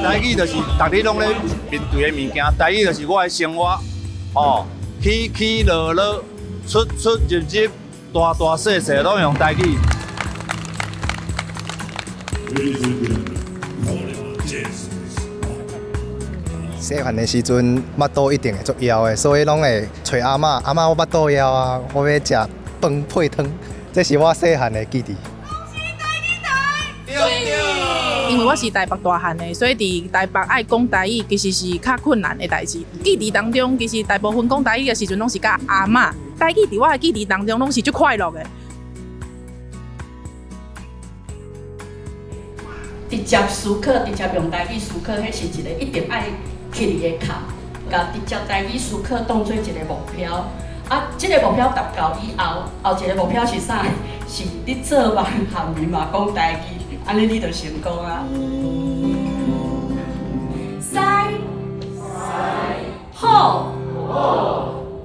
台語就是逐日攏咧面對的物件，台語就是我的生活，吼，起起落落，出出入入，大大細細攏用台語。細漢的時陣，腹肚一定會足枵的，所以攏會揣阿嬤，阿嬤我腹肚枵啊，我欲食飯配湯，這是我細漢的記憶。因為我是台北大漢的，所以佇台北愛講台語其實是較困難的代誌。記憶當中，其實大部分講台語的時陣，攏是佮阿嬤。台語佇我的記憶當中，攏是足快樂的。直接思考，直接用台語思考，彼是一个一定愛去的坎。共直接台語思考當做一个目標，啊，這个目標達到以後，後一个目標是啥？是你做夢含面嘛講台語，按呢你就成功啊。西好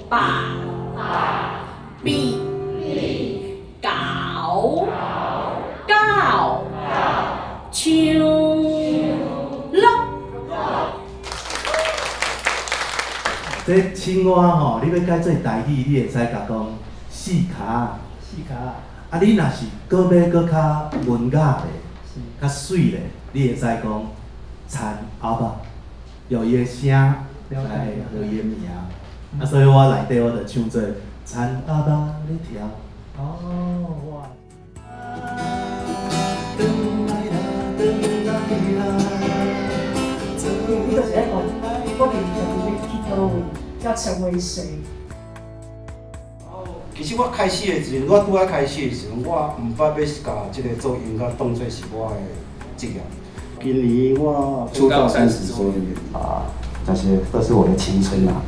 爸比狗狗唱乐。這青蛙吼，你欲改做台語，你會使共講四跤，四跤。啊，你若是閣欲閣較文雅咧，較媠咧，你會使講田鴨仔，用伊的聲來和伊的名。啊，所以我內底我就唱做田鴨仔咧跳。哦，哇！你就是愛講，我佇家己欲去佗位，要成為誰？其實我開始的時陣，我拄仔開始的時陣，我毋捌欲共這个做音樂當做是我的職業。今年我出道30周年啊，這些都是我的青春啊。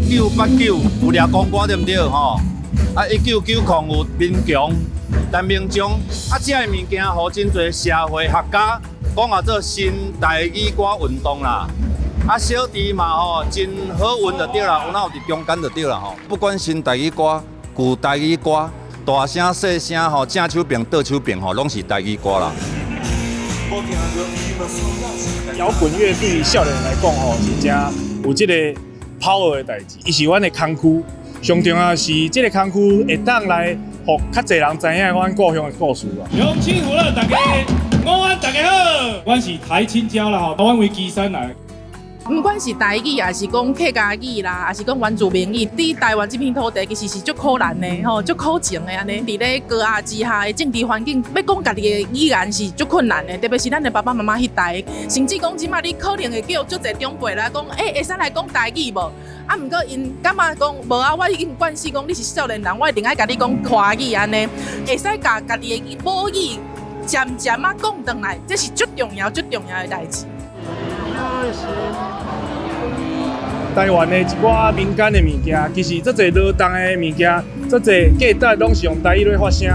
1989有掠公歌對毋對吼？啊，1990有民強、陳明章，啊，這个物件予真濟社會學家講啊，做新台語歌運動啦。啊，小弟嘛吼，真好運就對啦，有哪有佇中間就對啦吼。不管新台語歌、舊台語歌，大聲細聲吼，正手邊、倒手邊吼，攏是台語歌啦。搖滾樂對少年來講吼，真正有這個 power 的代誌，伊是阮的空虛，上重要是這個空虛會當來予較濟人知影阮故鄉的故事啊。鄉親父老大家午安，大家好，阮是台青椒啦吼，阮為旗山來。毋管是台語，抑是講客家語啦，抑是講原住民語，佇台灣這片土地其實是足苦難的吼，足苦情的按呢。佇咧高壓之下的政治環境，欲講家己的語言是足困難的，特別是咱的爸爸媽媽彼代，甚至講這擺你可能會叫足濟長輩來講，欸，會使來講台語無？啊，毋過𪜶感覺講無啊，我已經慣勢講你是少年人，我一定愛共你講華語按呢，會使共家己的母語漸漸仔講轉來，這是足重要、足重要的代誌。台灣的一寡民間的物件，其實足濟勞動的物件，足濟價值攏是用台語咧發聲，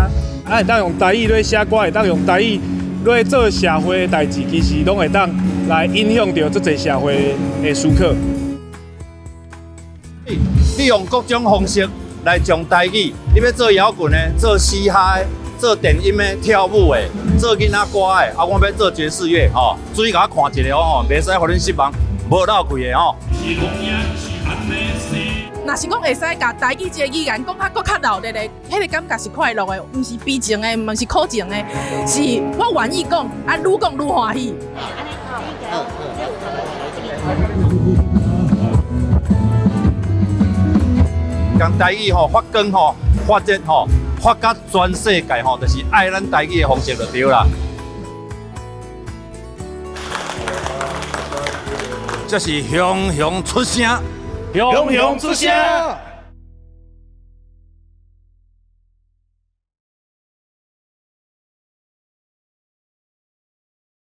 啊，會當用台語咧寫歌，會當用台語咧做社會的代誌，其實攏會當來影響著足濟社會的思考。你用各種方式來將台語，你欲做搖滾的，做嘻哈的，做電音的，跳舞的，做囡仔歌的，啊，我欲做爵士樂，吼，注意共我看一下哦，袂使予恁失望，無漏氣的吼。若是講會使共台語這个語言講較閣較熱烈的，彼个感覺是快樂的，毋是悲情的，毋是苦情的，是我願意講，啊，愈講愈歡喜。將台語吼發光吼發熱吼發甲全世界吼，就是愛咱台語的方式就對啦。這是雄雄出聲，雄雄出聲。